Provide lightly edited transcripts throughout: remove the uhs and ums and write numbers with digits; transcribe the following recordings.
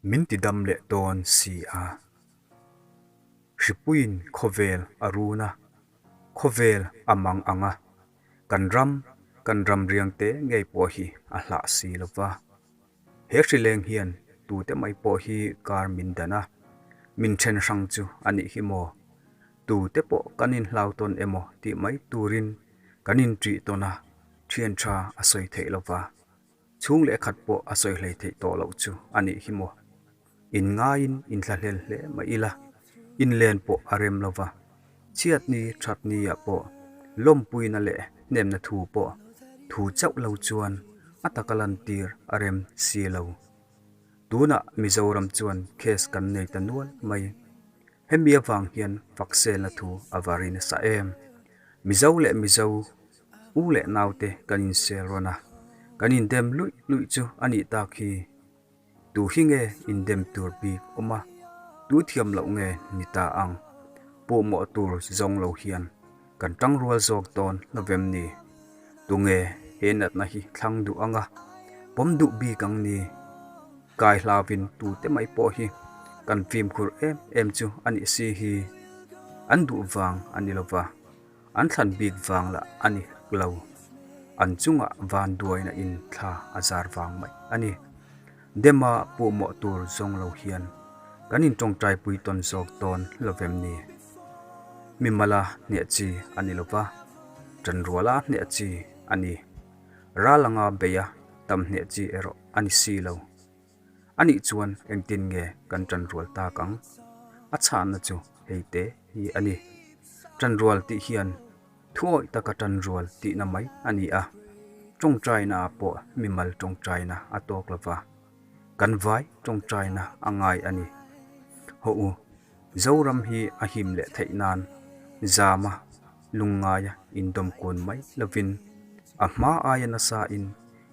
Min tidam leh dawn si a. Hripuiin khawvel a run a, khawvel a mang ang a, kan ram, kan ram riangte ngei pawh hi a hlah si lo va. He hrileng hian tute mai pawh hi kar min dan a, min then hrang chu a nih hi maw? Tute pawh kan inhlau tawn emaw tih mai turin kan inṭih tawn a, thian tha a sawi theih lo va. Chhung leh khat pawh a sawi hlei theih tawh loh chu a nih hi maw? In ngaiin inthlahlel hle mai ila, inlen pawh a rem lo va, chhiatni thatni ah pawh lawmpuina leh hnemna thu pawh thu chauh lo chuan a taka lantir a rem si lo. Tunah Mizoram chuan case kan nei ta nual mai. Hemi avang hian fakselna thu a va ri nasa em. Mizo leh Mizo U leh naute kan insel rawn a, kan indem luih luih chu a nih tak hi. Tu hi nge indem tur bik awm a, tu thiam loh nge ni ta ang? Puhmawh tur zawng lo hian kan tangrual zawk dawn lovem ni? Tu nge he natna hi thlang duh ang a, pawm duh bik ang ni? Kai hlauvin tute mai pawh hi kan fimkhur em em chu a nih si hi. An duh vang a ni lova. An thlan bik vang lah a ni lo. An chungah van duaina in thla a zar vang mai a ni. Dema puhmawh tur zawng lo hian kan intawngtaipui tawn zawk dawn lovem ni? Mimala hneh chi a ni lova, tanruala hneh chi a ni. Ral anga beia tam hneh chi erawh a ni si lo. A nih chuan engtin nge kan ṭanrual tak ang? A chhahna chu hei te hi a ni. Ṭanrual tih hian thuawih taka ṭanrual tihna mai a ni a, ṭawngṭaina ah pawh mimal ṭawngṭaina a tawk lo va, kan vai ṭawngṭaina a ngai a ni. Haw u, Zoram hi a him leh theih nan zama lungngaia indawmkun mai lovin a hma aia nasa in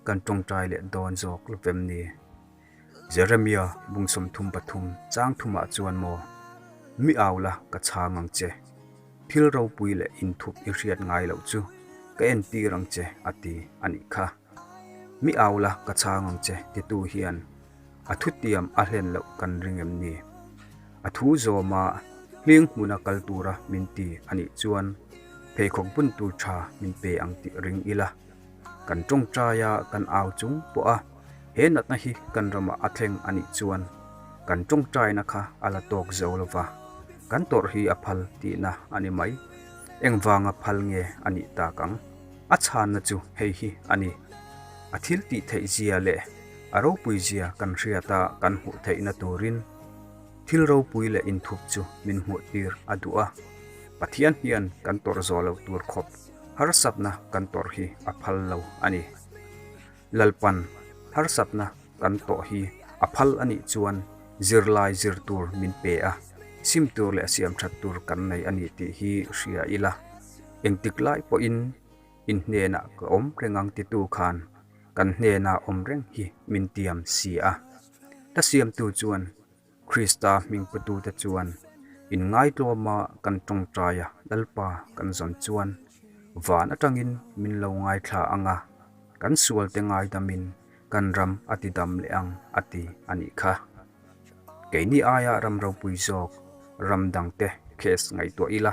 Kan tawngtai leh dawn zawk lovem ni? Jeremia bung 33 chang thumah chuan maw, Mi au la ka chhang ang che, thil ropui leh inthup i hriat ngai loh chu ka entir ang che a ti a nih kha. Mi au la ka chhang ang che titu hian a thutiam a hlen loh kan ring em ni? A thu zawma hling hmuna kal tura min ti a nih chuan pheikhawk bun tur tha min pe ang tih ring ila. Kan tawngtaia kan au chung pawh a, he natna hi kan ramah a thleng a nih chuan kan tawngtaina kha a la tawk zo lo va, kan tawrh hi a phal tihna a ni mai. Engvanga phal nge a nih tak ang? A chhanna chu hei hi a ni. A thil tih theih zia leh a ropui zia kan hriata kan hmuh theihna turin thil ropui leh inthup chu min hmuh tir a duh a. Pathian hian kan tawrh zawh lo tur khawp Harsatna kan tawrh hi a phal lo a ni. Lalpan harsatna kan tawh hi a phal a nih chuan zirlai zir tur min pe a, sim tur leh siam that tur kan nei a ni tih hi hria ila. Engtik lai pawhin in hnenah ka awm reng ang titu khan kan hnena awm reng hi min tiam si a. Hla siamtu chuan Krista hmingputute chuan inngaihtlawma kan tawngtaia Lalpa kan zawn chuan van atangin min lo ngaithla ang a, kan sualte ngaidamin kan ram a tidam leh ang a ti a nih kha. Keini aia ram ropui zawk ram dangte case ngaihtuah ila,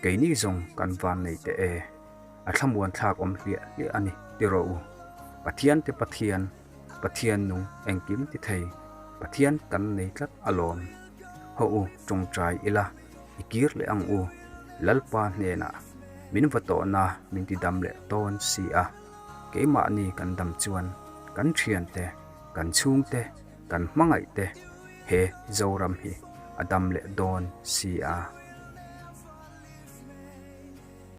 keini zawng kan van nei teh e. A thlamuan thlak awm hliah hliah a ni ti rawh u. Pathiante Pathian. Pathian nung engkim ti thei, Pathian kan nei tlat alawm. Haw u tawngtai ila, i kir leh ang u, Lalpa hnenah min va tawhna min ti dam leh dawn si a, keimahni kan dam chuan kan thiante, kan chhungte, kan hmangaihte he Zoram hi a dam leh dawn si a.